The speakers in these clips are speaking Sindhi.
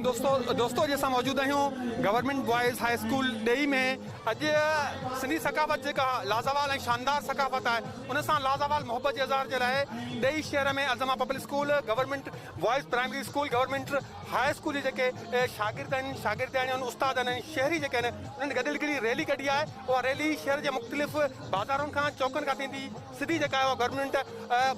دوستو دوستو اڄ اسان موجود آهيون گورنمينٽ بوائز هاء اسڪول ڏيئي ۾ اڄ سنڌي ثقافت جيڪا لازوال ۽ شاندار ثقافت آهي ان سان لازوال محبت جي اظهار جي لاء ڏيئي شهر ۾ Al Zaman public school government boys primary school government high school جي جيڪي شاگرد آهن شاگردياڻيون آهن استاد آهن ۽ شهري جيڪي آهن انهن گڏيل هڪڙي ريلي ڪڍي آهي اها ريلي شهر جي مختلف بازارن کان چوڪن کان ٿيندي سڌي جيڪا آهي اها گورنمينٽ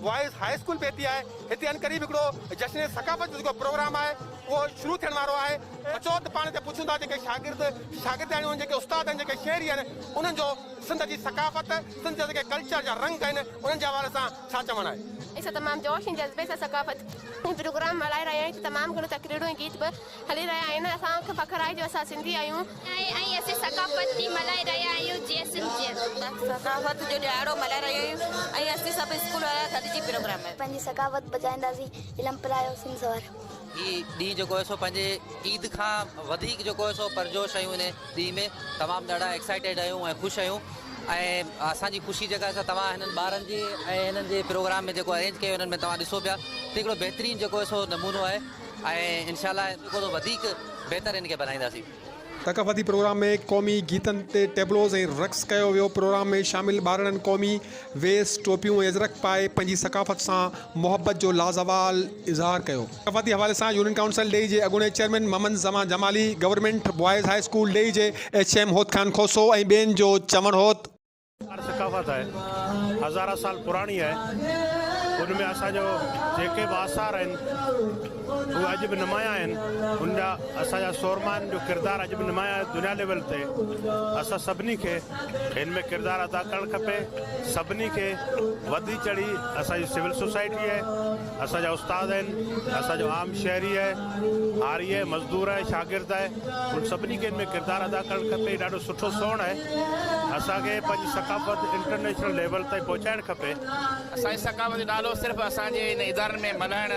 بوائز هاء اسڪول پهتي آهي هتي عنقريب هڪڙو جشن ثقافت جو جيڪو پروگرام آهي اهو شروع ٿيڻ وارو آهي اچو ته پاڻ هتي پڇون ٿا جيڪي شاگرد شاگردياڻيون آهن جيڪي استاد آهن جيڪي شهري آهن انهن جو سنڌ جي ثقافت سنڌ جا جيڪي ڪلچر جا رنگ آهن انهن جي حوالي سان ڇا چوڻ آهي. اسان تمام جوش ۽ جذبي سان ثقافت پروگرام ملهائي رهيا آهيون تمام گهڻيون تقريرون ۽ گيت به هلي رهيا آهن اسان کي فخر آهي جو اسان سنڌي آهيون. ۽ اسين ثقافت ڏينهن ملهائي رهيا آهيون جيئي سنڌ جيئي. ثقافت جو ڏهاڙو ملهائي رهيا آهيون ۽ اسين سڀ اسڪول وارا گڏجي پروگرام. پنهنجي ثقافت بچائينداسين علم پرايو سنڌ سنوار. هي ڏينهن جيڪو آهي سو پنهنجي عيد کان وڌيڪ جيڪو آهي سو پرجوش آهيون ان ڏينهن ۾ تمام ڏاڍا ايڪسائيٽيڊ آهيون ۽ خوش آهيون ۽ اسان جي خوشي جيڪا سا توهان هنن ٻارن جي ۽ هنن جي پروگرام ۾ جيڪو ارينج ڪيو انهن ۾ توهان ڏسو پيا ته هڪڙو بهترين جيڪو آهي سو نمونو آهي ۽ انشاء الله جيڪو سو وڌيڪ بهتر هن کي بنائينداسين. ثقافتي پروگرام ۾ قومي گيتن تي ٽيبلوز ۽ رقص ڪيو ويو، پروگرام ۾ شامل ٻارڙن قومي ويس، ٽوپيون ۽ اجرڪ پائي پنهنجي ثقافت سان محبت جو لازوال اظهار ڪيو. ثقافتي حوالي سان يونين ڪائونسل ڏيئي جي اڳوڻي chairman Muhammad Zaman Jamali, government boys high school Dihi جي ايڇ ايم هوت خان کوسو ۽ ٻين جو چوڻ هو ته. هر ثقافت آهي هزارها سال پراڻي آهي ان ۾ اسان جو جيڪي به آثار آهن اهي اڄ به نمايان آهن ان جا اسان جا سورمائن جو ڪردار اڄ به نمايان آهي دنيا ليول تي اسان سڀني کي هن ۾ ڪردار ادا ڪرڻ کپي سڀني کي وڌي چڙهي اسان جي سول سوسائٽي آهي اسان جا استاد آهن اسان جو عام شهري آهي هاري آهي مزدور آهي شاگرد آهي ان سڀني کي ان ۾ ڪردار ادا ڪرڻ کپي ڏاڍو سٺو سوڻ آهي اسان کي پنهنجي ثقافت انٽرنيشنل ليول تائين پهچائڻ کپي. اسان جي ثقافت جو نالو صرف اسان جي هن ادارن ۾ ملهائڻ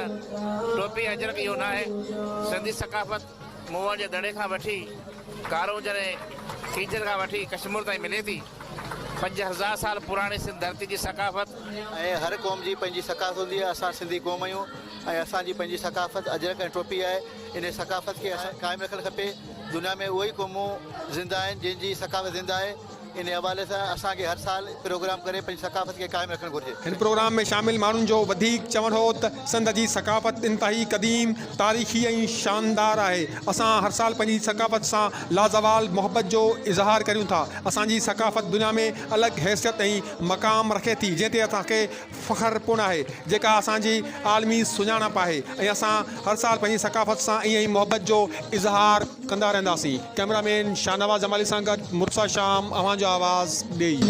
ٽوپي ۽ اجرڪ اهو ناهي. سنڌي ثقافت موهن جي دڙي کان وٺي ڪارونجهر ۽ ڪينجهر کان وٺي ڪشمور تائين ملي ٿي. 5000 سال پراڻي سنڌ ڌرتي جي ثقافت. ۽ هر قوم جي پنهنجي ثقافت هوندي آهي اسان سنڌي قوم آهيون ۽ اسان جي پنهنجي ثقافت اجرڪ ۽ ٽوپي آهي انهي ثقافت کي اسان قائم رکڻ کپي دنيا ۾ اهي ئي قومون زنده آهن جن جي ثقافت زنده آهي انهي حوالي سان اسان کي هر سال پروگرام ڪري پنهنجي ثقافت کي قائم رکڻ گهرجي. هن پروگرام ۾ شامل ماڻهن جو وڌيڪ چوڻ هو ته سنڌ جي ثقافت انتهائي قديم، تاريخي ۽ شاندار آهي، اسان هر سال پنهنجي ثقافت سان لازوال محبت جو اظهار ڪريون ٿا، اسان جي ثقافت دنيا ۾ الڳ حيثيت ۽ مقام رکي ٿي جنهن تي اسان کي فخر پڻ آهي جيڪا اسان جي عالمي سڃاڻپ آهي ۽ اسان هر سال پنهنجي ثقافت سان ائين ئي محبت جو اظهار ڪندا رهنداسين ڪئميرا مين شاهنواز جمالي سان گڏ مرتضيٰ شام اوهان جو آواز ڏيئي.